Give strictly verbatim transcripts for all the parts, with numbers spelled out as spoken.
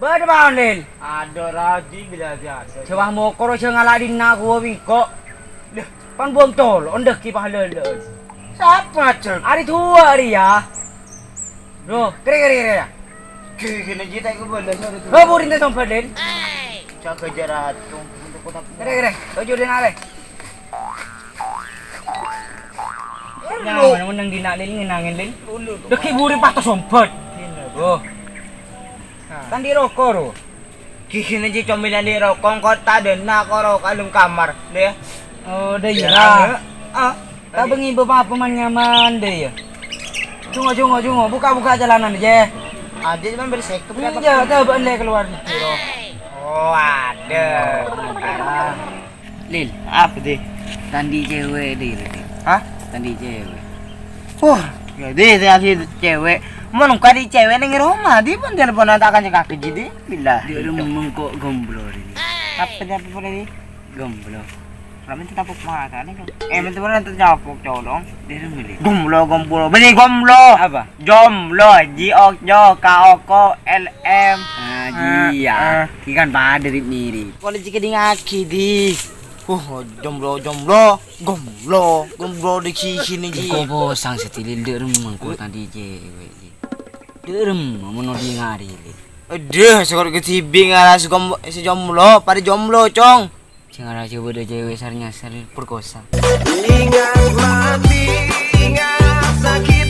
Bâdâ, Pak Lil. Adâ, Raji, bilâ adâ. Sè wah mokor sè ngala' dinna' ghuwâ bingko'. Lha, pan buwâng colo', endâ' ghi' pahalâlâ'ân. Sapa, Jeng? Arè duwâ' arèya. Loh, kèrè, kèrè, kèrè, ya. Ghi-, ghi-, ghi-, ta' kobâlâ, sorry, sorry. Loh, burinta sombâdhân. Jaga jarak, Jung. Kèrè, kèrè. Toju' dina, arè. Nyaman, menang dina, Lil, ngenangin, Lil. Dâgghi' buri patos sombâd. Oh. Kan di roko, ro. Ghi-, ghi-, nèng cè' comèlan di roko, engko' ta' dâna' koro kalem kamar, deh. Oh, dâ' iyâ. Ah. Ta' bengngè bâ' apa man nyaman, dâ' iyâ. Jungo, jungo, jungo, buka, buka jalanan, jè. Adè cuma bersih, Iyâ, ta' bâ'na lè kalowar dâri, ro. Oh, adâ. Lil, apa, Di? Tandhi' cewek, Di, Lil. Hah? Tandhi' cewek. Wah, ya, Di, saya si cewek. Mon engko' di' cewek neng roma, Di, pon teleponan ta' kacè-kacè, Di. Billah. Di' remmeng kok gomblo, Di. Apa, apa, apa, Di? Gomblo. Lah, minta tapuk mata, nih, kok. Eh, minta mana tuh nyapuk, colong? Di' remmeng, Di. Gomblo, gomblo. Bânnè gomblo. Apa? Jomblo, J O, J O, K O, K O, L M. Ah, Eh, iya. eh. Ki kan padâ mirip-mirip. Kok lè cè' kèdingngaghi, Di. Wah, jomblo, jomblo, gomblo, gomblo di sini, Ji. Engko' posang sè dilindhek remmeng ko tandhi' cewek, Ji. Dek remmeng mon odi ngari, Lil. Aduh, sè kok kecibi ngaras gom-, sè jomblo, padâ jomblo, Cong. Sè ngaras coba ada cewek sar nyasar perkosa. Ingat mati, ingat sakit,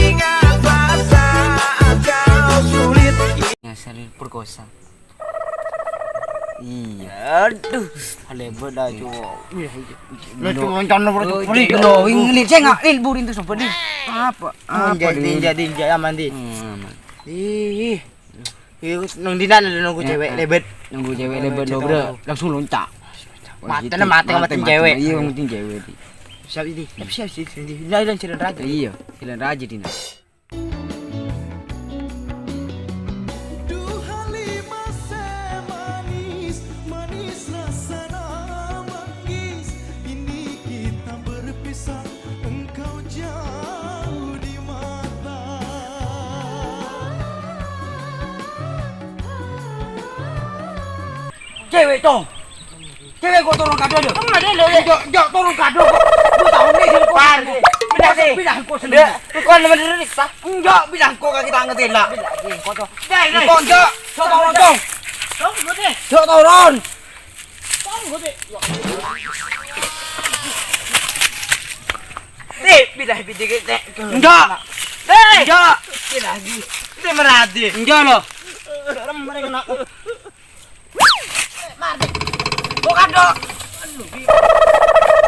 ingat rasa kau sulit. Nyasar perkosa. Iya. Aduh, lebat dah, Cok. Iya, iya. Lah, Cok, rencana perut Oh, perih. Glowing, Lil. Saya nggak, Lil, burin tuh, sobat, Lil. Apa? Apa, Lil? Jadi, jadi, jadi, aman, Di. Hmm, aman. Ih. Iya, nang dina ada nunggu Ya, cewek ah. Lebat. Nunggu cewek Cewek lebat, lo, cewek bro. Tahu. Langsung loncat. Mati, Wah, gitu. Mati, Mati, mati, mati. Cewek. Iya, mati cewek, Di. Siap, Di. Siap, siap, siap, siap, Di. Nah, ini jalan raja. Iya, jalan raja, Dina. Duh, Halimah sè manis, manis rasana manggis. Ini kita berpisah, engkau jauh di mata. Cewek, Cong. Cewek kok turun kado, Dok? Turun aja, Dok, ya. Jok, jok, turun kado kok. Lu tahu nih, sini kok. Pindah, sini. Pindah, kok sini. Dek, kok nama dulu nih, Pak? Enggak, pindah kok kaki tangan tela. Pindah, sini, kok, Cong. Dek, dek. Kok, Jok? Jok, turun, Cong. Cong, gue deh. Jok, turun. Cong, gue deh. Dek, pindah, pindah, dek. Enggak. Dek. Enggak. Pindah, dek. Ini merah, dek. Enggak, loh. Rem, mereka kena. Bukan, Dok.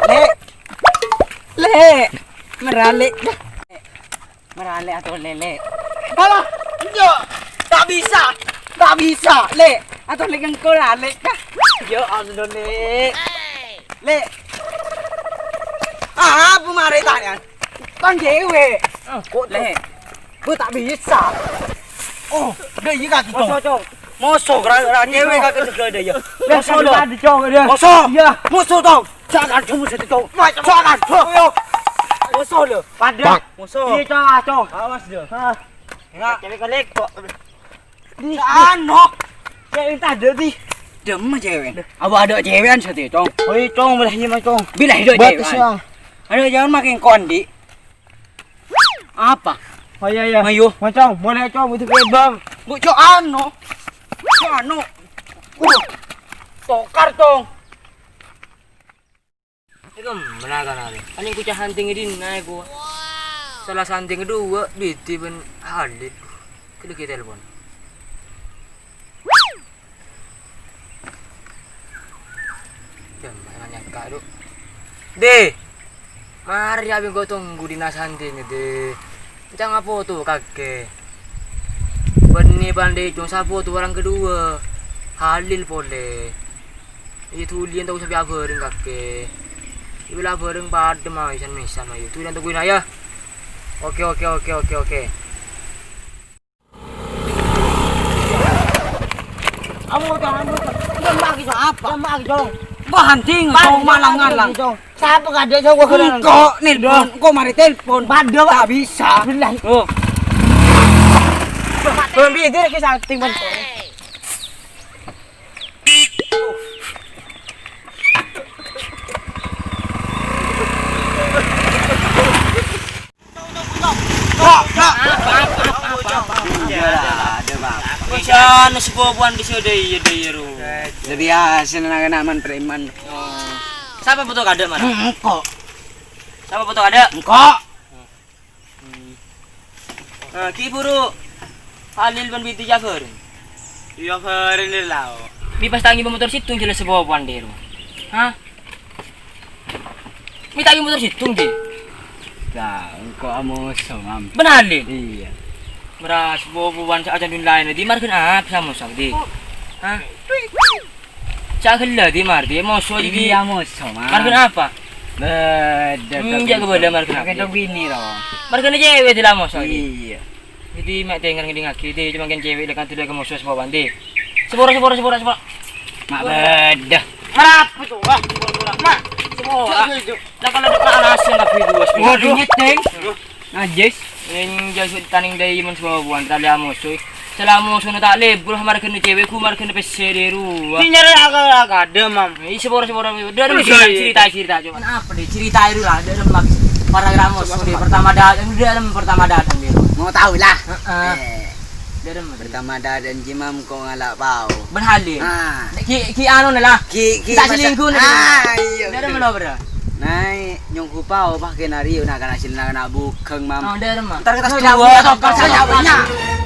Lek. Lek. Meralik. Meralik atau lele. Alah, enggak. Tak bisa. Tak bisa, Lek. Atau Lek engkau lah, Lek. Ya Allah, Lek. Lek. Ah, apa mare tanya? Kan cewek. Ah, kok, Lek? Gue tak bisa. Oh, udah iya kaki, Cong. Moso, Cong. Moso, ra-, ra-, cewek kaki juga ada ya. Moso, lo. Tadi, Cong, ada. Moso. Iya. Moso, Cong. Jangan kamu satu, Cong. Jangan, Cong. Ayo. Moso, lo. Pada. Moso. Iya, Cong, ah, Cong. Awas, lo. Hah. Enggak. Cewek kelek kok. Di. Ano. Cewek tadi, di. Dem, cewek. Apa ada cewekan satu, Cong? Oi, Cong, boleh nyima, Cong. Bila hidup Batas, cewek. Cong. Ada jangan makin kondi. Apa? Oh, iya, iya. Ayo. Macam, boleh, Cong, itu kebang. Bu, Cok, ano. Cok, ano. Uh. Tokar, Cong. Itu benar kan, Ali? Kan yang kucah hunting ini naik gua. Salah hunting kedua, Biti ben Halid. Kita kita telepon. Jam, jangan nyangka, Dok. Deh. Mari, abi, engko' tonggu dina sandhingnga, Deh. Encang apoto kakè. Bânnè pandhicong sapoto orèng kedua. Halil polè. Iyâ, dhuli ènto' sampè' abhâreng kakè. Iyâ, la abhâreng padâ, mayu, san-mèsan, mayu. Dhuli ènto' ghuina, yâ. Oke, oke, oke, oke, oke. Kamu jangan lupa. Udah, Mbak, gitu apa? Udah, Mbak, gitu. Wah, anjing, Mbak, cowok malangan, Mbak, lang. Gitu. Siapa nggak ada cowok kenal? Engko' nelpon, engko' mari telepon. Padahal nggak bisa. Belah. Oh. Belum bisa, dia lagi salting, Bang. Iyâ, adâ, Bang. Bâjâna sabâbuwân dhi' sè dâ' iyâ, dâ' iyâ, ro. Lebbi asèn na'-kana' man preman. Oh. Sapa bhuto kadâ', Mar? Hmm, engko'. Sapa bhuto kadâ'? Engko'. Hmm. Nah, ghi' buru Halil bân Widi jâgâ. Iyâ, bâreng dâri lao. Mi pas ta' ngibâ motor sèttong jelas sabâbuwân dhi', ro. Hah? Mi ta' ngibâ motor sèttong, Ji. Lah, engko' amoso, Mam. Bân Halil? Iyâ. Bârâs sabâbuwân sè ajân dun laèn, dhi' marghâna apa sè amoso, dhi'? Hah? Sè ghellâ', dhi' mar, dhi' moso, dhi'. Iyâ, moso, Mam. Marghâna apa? Bâdâ. Hmm, jâ' kabâlâ marghâna apa, dhi'? Marghâna cèwèk, dhi' la moso, dhi'. Iyâ. Dhâddhi, ma' tèngghâl ngèdingngaghi, dhi', coma kèng cèwèk lè kan dhulâ ka moso sabâbuwân, dhi'. Sabâra, sabâra, sabâra, sabâra. Ma' bâdâ. Arapa to, wah, sabâra, sabâra. Ma', sabâra. Lah, kalau nak alasan kabbhi dua, sabâra. Waduh, nyètèng. Najis. Enjâ' sè tanèng dâi mon sabâbuwân, ta' lè amoso. Sè la amosona ta' lebur, marghâna cèwèk, ghu marghâna pèssè dhi' rowa. Ini nyarè akal, akal ada, Mam. Ih, sabâra, sabâra. Dâ' remma, cerita, cerita, coba. Apa deh, cerita itu lah, dâ' remma. Para ramos, coba, deh, coba. Pertama datang, dâ' remma pertama datang, deh. Mau tahu lah. Heeh. Eh. Dâ' remma. Pertama datang, Jimam kok ngala' pao. Bân Halil. Ah. Ki, ki anu lah. Ki, ki ta' masa-, selingkuh nih. Ah, iya, dâ' remma bener. Lo, bro. Naè, nyongghu pao, pas kèna rèya, na'-kana' sè na'-kana' bhughâng, Mam. Oh, dâ' remma. Entar kita setuwa. Tokar, tokar, tokar.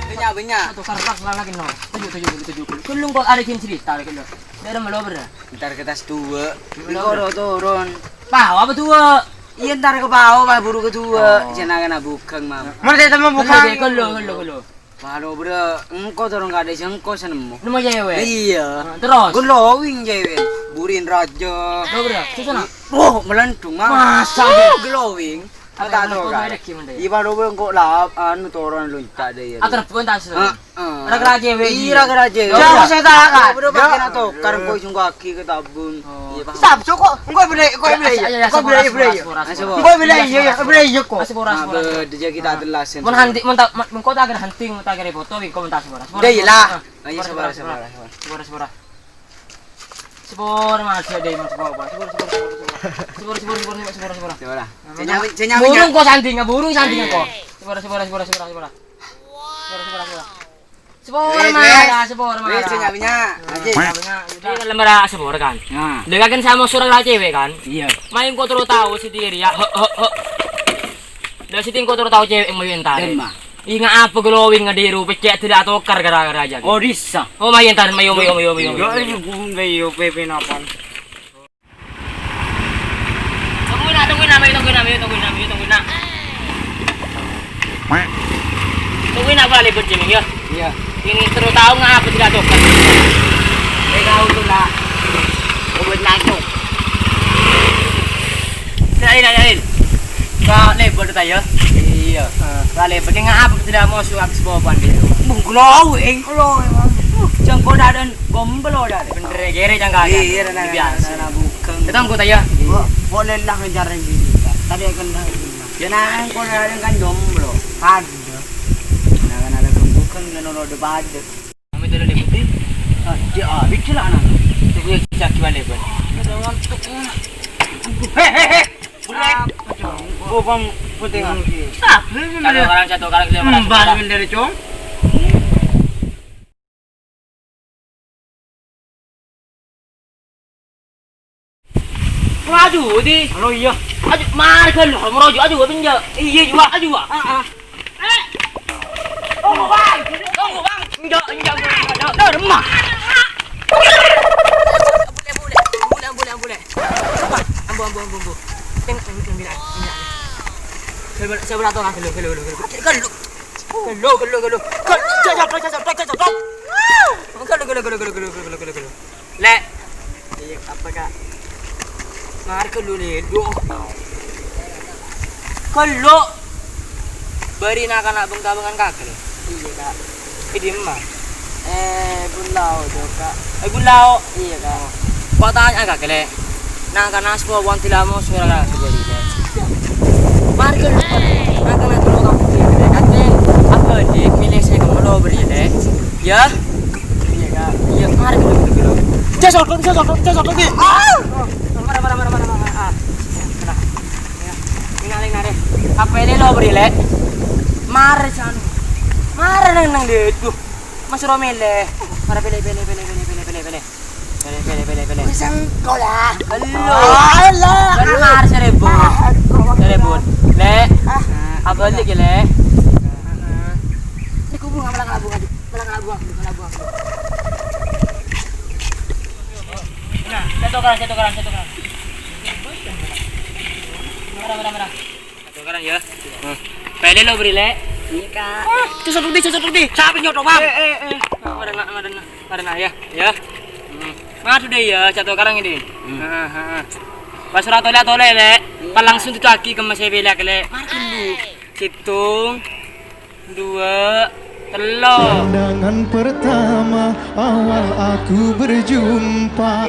Bânnya', bânnya'. Tokar pas lagi, no. Tuju, tuju, tuju, tuju. Kulung kok ada jin cerita, gitu. Dâ' remma lo, bro. Entar kita setuwa. Lo, bro. Engko' ro toron. Pao apa tuwa? Iyâ, entar ka pao, pas buru ka tuwa. Oh. Sè na'-kana' bhughâng, Mam. Mana saya temu bukan? Kulung, kulung, kulung. Waduh, bro, engko' toron kadhi' sè engko' sè nemmo. Nemmo cewek? Iyâ. Nah, terus? Glowing cewek. Burin raja. Lo, bro, susah, nak? Oh, melendung, Mam. Masa, bro? Glowing. Apa yang mau kan? Iya, baru engko' la, anu, toron loncat deh, ya. Atar pun tas. Heeh. Ra-kara cewek. Iya, ra-kara cewek. Jauh saya tak akan. Bro, pakai nato, karena kau sungguh aki ke tabun. Oh. Iya, paham. Stop, cukup. Engko' boleh, engko' boleh. Ya, ya, ya, engko' boleh, boleh. Engko' boleh, iya, iya, boleh, iya, kok. Sabâra, sabâra. Dia kita telas. Mon hunting, mon ta-, mon, mon kau tak ada hunting, mon tak ada foto, engko' mon ta' sabâra. Sabâra, sabâra. Udah, iya lah. Ayo, sabâra, sabâra, sabâra. Sabâra, sabâra. Sabâra, Mas, ya, deh, Mas, sabâra, sabâra, sabâra, sabâra. Sabâra, sabâra, sabâra, sabâra, sabâra. Sabâra. Nah, saya nyawi, saya nyawi, burung kok sanding, burung sanding kok. Sabâra, sabâra, sabâra, sabâra, sabâra. Sabâra, sabâra, sabâra. Sabâra, wes, Mas, wes. Ya, sabâra, Mas. Wes, saya nyawinya. Nah, aja. Nyawinya, udah. Ini kan lembar sabâra, kan? Nah. Dia kan sama surang lah cewek, kan? Iya. Main kok terus tahu si Tiri, ya. He, he, he. Lah, si Tingko terus tahu cewek yang mau entar. Emma. Inga' apa glowing ngadiru, pecek tidak tokar gara-gara aja. Oh, bisa. Oh, mayu entar, mayu, mayu, mayu, mayu. Enggak, ini burung kayu, P P napan. Tungguin, nak, tungguin, nak, tungguin, nak, tungguin, nak. Tungguin, nak, balik berjeming, ya. Iya. Ini terus tahu ngapa tidak tokar. Eh, kau tuh, nak. Obat ngantuk. Lain, lain, lain. Ka lebar ta, ya? Iya. Ka lebar. Ini ngapa tidak mau suap sepopan dia? Bung glowing, glowing. Jangko dadan gombel, oh, dadan. Bener, kere jangka. Iya, nah, biasa. Nah, nah, bukan. Kita angkut aja. Iya. Kok, kok lelah ngejar yang gini, Kak? Tadi akan dah. Ya, nah, kok dadan kan jomblo. Ada. Nah, kan ada bukan, kan ada pada. Kami tidak ada putih. Ah, dia, ah, bicara anak. Itu gue cak gimana, Bang? Ada ngantuk, ya. Hei, hei, hei. Boleh. Apa, Cong? Gua, Bang, putih lagi. Apa ini? Kalau orang satu kali dia merasa marah. Dari, Cong. Waduh, di. Halo, iya. Aduh, mari kan, mau rojo, aduh, apa enggak? Iya, juga, aduh, ah. Ah, ah. Eh. Tunggu, Bang. Tunggu, Bang. Enggak, enggak, enggak, enggak. Dah, remah. Boleh, boleh. Boleh, boleh, boleh. Ambo, ambo, ambo, ambo. Teng, teng, teng, teng. Saya ber-, saya beratong, ah, gelo, gelo, gelo, gelo. Gelo. Gelo, gelo, gelo, gelo. Gelo, gelo, gelo, gelo, gelo. Gelo, gelo, gelo, gelo, gelo, gelo, gelo. Lek. Iya, apa, Kak? Mari gelo, Lek. Duh. Gelo. Bari na'-kana' bengka-bengan kagel. Iya, Kak. È dimma? Eh, Bulao, Kak. È Bulao? Iya, Kak. Kok tanya kagel, Lek? Na'-kana' sepuh wong dilamo suara kagel, Lek. Mari gelo. Na'-kana' dulu kamu, Lek. Kate, apa, Lek? Milih saya ke Melo beri, Lek. Ya? Iya, Kak. Iya, mari gelo, gelo, gelo. Cek sodok, cek sodok, cek sodok, Lek. Ah! Marah, marah, marah, marah, marah. Ah. Kena. Ya. Ingat, ingat, deh. Apa ini lo beri, Lek? Mari, san. Mara neng, neng, Lè'. Duh. Mas Romel, Lè'. Mara pèlè, pèlè, pèlè. Pèlè, pèlè, pèlè, pèlè. Wis engko' la. Belum. Alah. Kan mara sè rèbut. Ah, engko'. Sè rèbut. Lè'. Ah. Abâli' yâ, Lè'. Heeh. Ini kubung, malah ngabung aja. Malah ngabung, malah ngabung. Nah, satu orang, satu orang, satu orang. Mara, mara, mara. Satu orang yâ. Hmm. Pèlè lo, bâri', Lè'. Iyâ, Kak. Ah, cocok bukti, cocok bukti. Sapa nyodok, Bang? Eh, eh, eh. Mara, mara, mara, mara, yâ. Yâ. Hmm. Madu deh yâ, satu orang ini. Hmm. Heeh, heeh. Pas ora tolè-tolè, Lè'. Iyâ. Pas langsung ditagi ke Mas Ewi, Lè', Lè'. Mara dulu. Hitung. Dua, tello'. Pandangan pertama awal aku berjumpa.